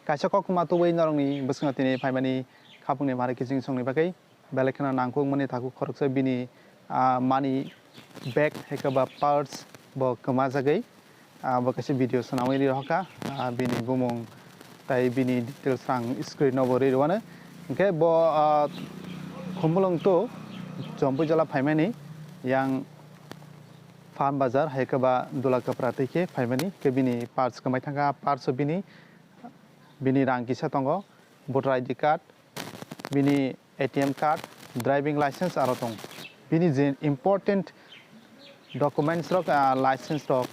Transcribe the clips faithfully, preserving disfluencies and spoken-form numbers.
Kaisa koktwma tubui norokni bwskango tini phaimani khapungni mari kiching songni bagwi belai kheno nangkukmani takhuk khoroksa bini, ah, money bag hai khe ba purse bo kwmajagwi, ah, bo kaisa video swnamwi ri rohorkha, ah, bini bumung tai bini details ang screen o bo ri rwano. Hinkhe bo, ah, Khumulwng to Jompuijala phaimani yang Farm Bazar hai khe ba Dula Kapra twi khe phaimani khe bini purse kwmai thangkha, purse o bini, bini rang kisa tongo, voter I D card, bini A T M card, driving license aro tong. Bini je important documents rok, ah, license rok,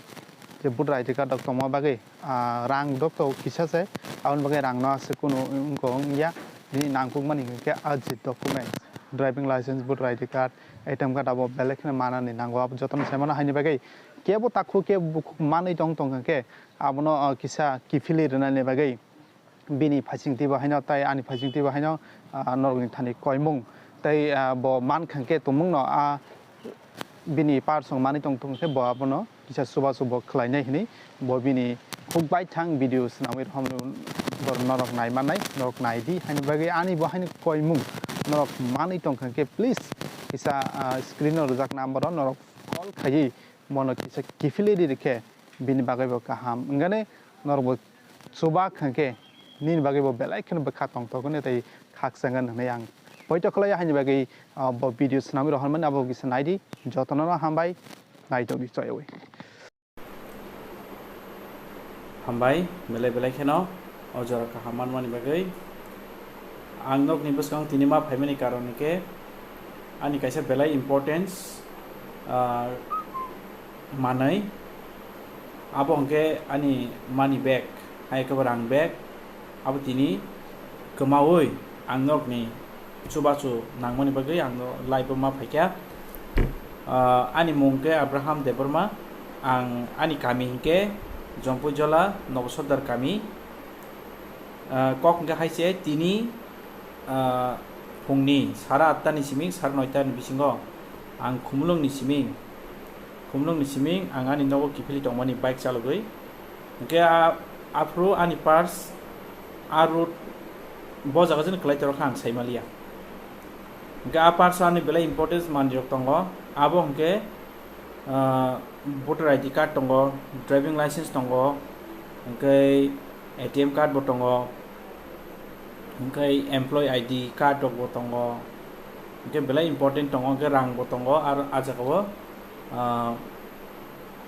je voter I D card rok tongma bagwi, ah, rang rok to kisa se, aboni bagwi rang no aswk kunu wngkha wngya, bini nangkukmani hinkhe ah je documents, driving license, voter I D card, A T M card abo belai kheno manani nango, abo jotono sai mano haini bagwi kebo takhuk kebo bukhuk manwi tong tongkha khe abono, ah, kisa kiphilwi rwnani bagwi. Bini phaising twibo haino tai ani phaising twibo haino, ah, norokni thani koimung tei, ah, bo mankha khe tongmungno, ah, bini purse rok manwi tong tong khe bo abono kisa chubachu bo khlainai hinwi bo bini huk bai thang video swnamwi rohormani bo norok nai mannai, norok nai di haini bagwi ani bo haino koimung norok manwi tongkha khe please kisa, ah, screen o rijak number o norok call khaiwi bono kisa kiphilwi ri khe bini bagwi bo kaham wngani norok bo chuba kha khe nini bagwi bo belai kheno bwkha tongthok hwnwi tei khakchangani hwnwi ang poito khlai haini bagwi, ah, bo video swnamwi rohormani abo kisa naidi jotono no hambai naitokdi choyawi. Hambai belai belai kheno o jora kaham manmani bagwi ang nokni bwskang tini ma phaimani karon hwnkhe ani kaisa belai importance, ah, manwi. Abo hwnkhe ani money bag, hai khe bo rang bag, abo tini kwmaui ang nokni chubachu nangmani bagwi ang no laibuma phaikha. Ah, ani mung khe Abraham Debbarma, ang ani kami hinkhe Jompuijola Nobo Sordar kami. Ah, kok hwnkhe hai se tini, ah, phungni sara atta ni siming sara noita ni bisingo ang Khumulwng ni siming, Khumulwng ni siming ang ani nogo kiphilwi tongmani bike chalogwi. Hwnkhe a, aphuru ani purse a road bo jaga jani kwlai torokha ang saimaliya. Hwnkhe a purse ani belai importance manwirok tongo, abo hwnkhe, ah, voter I D card tongo, driving license tongo, hwnkhe A T M card bo tongo, hwnkhe employee I D card rok bo tongo, hwnkhe belai important tongo, hwnkhe rang bo tongo, aro a jaga o, ah,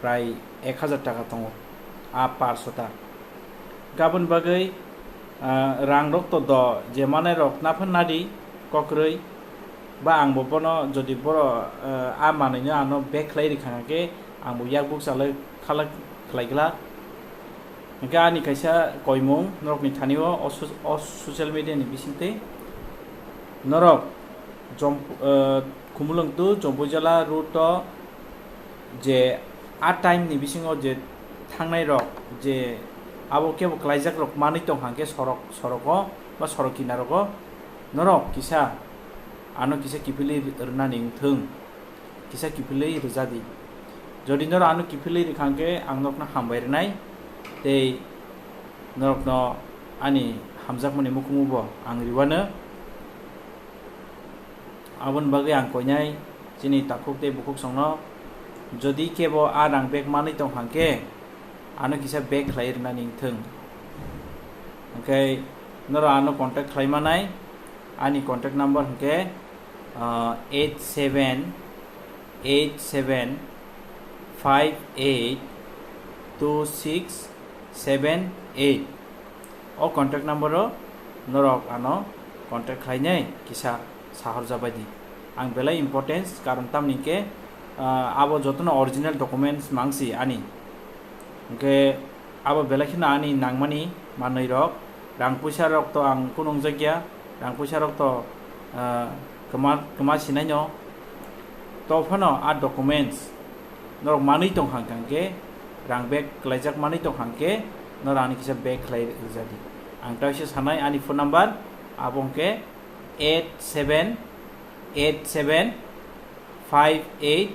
prai ek hazar taka tongo a purse o ta. Hwnkhe aboni bagwi, ah, rang rok to do je manai rok naphar nadi kokrwi. Ba ang bo bono jodi boro, eh, a manwino ano bag khlai rikha hwnkhe ang bo yak bukchalai khalak khlai glak. Hwnkhe ani kaisa koimung norokni thani o, o so-, o social media ni bisingtwi norok Jomp-, eh, Khumulwng to Jompuijala route o je a time ni bisingo je thangnai rok je abo kebo klaijak rok manwi tong hwnkhe sorok, soroko ba sorok kinaro go norok kisa ano kisa kiphilwi rwnani wngthung, kisa kiphilwi rwjadi. Jodi norok ano kiphilwi rwkha hwnkhe ang norokno hambai rwnai tei norokno ani hamjakmani mukumu bo ang riwano. Aboni bagwi ang koinai chini takhuk tei bukhuk songno, jodi kebo a rang bag manwi tong hwnkhe, ano kisa bag khlai rwnani wngthung. Hwnkhe norok ano contact khlai manai, ani contact number hwnkhe, ah, eight seven eight seven five eight two six seven eight. O contact number o norok ano contact khlainai kisa sahorjak bai di. Ang belai importance, karon tamni hwnkhe, ah, abo jotono original documents mangsi ani. Hwnkhe abo belai kheno ani nangmani manwi rok, rang puisa rok to ang kunu wngjakya, rang puisa rok to, ah, kwma, kwma sinaino. To phano a documents norok manwi tong hwnkha hwnkhe, rang bag kwlaijak manwi tong hwnkhe, norok ani kisa bag khlai rwjadi. Ang taisa sanai ani phone number, abo hwnkhe eight seven eight seven five eight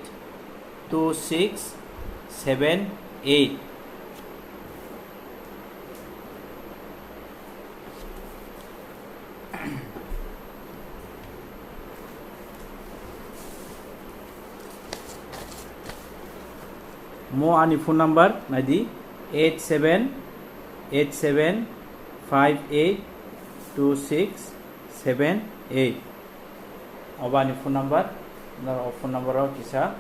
two six seven eight. Mo ani phone number naidi, eight seven eight seven five eight two six seven eight. Obo ani phone number, norok o phone number o kisa,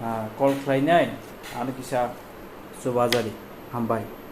ah, call khlainai, ano kisa chubajadi. Hambai.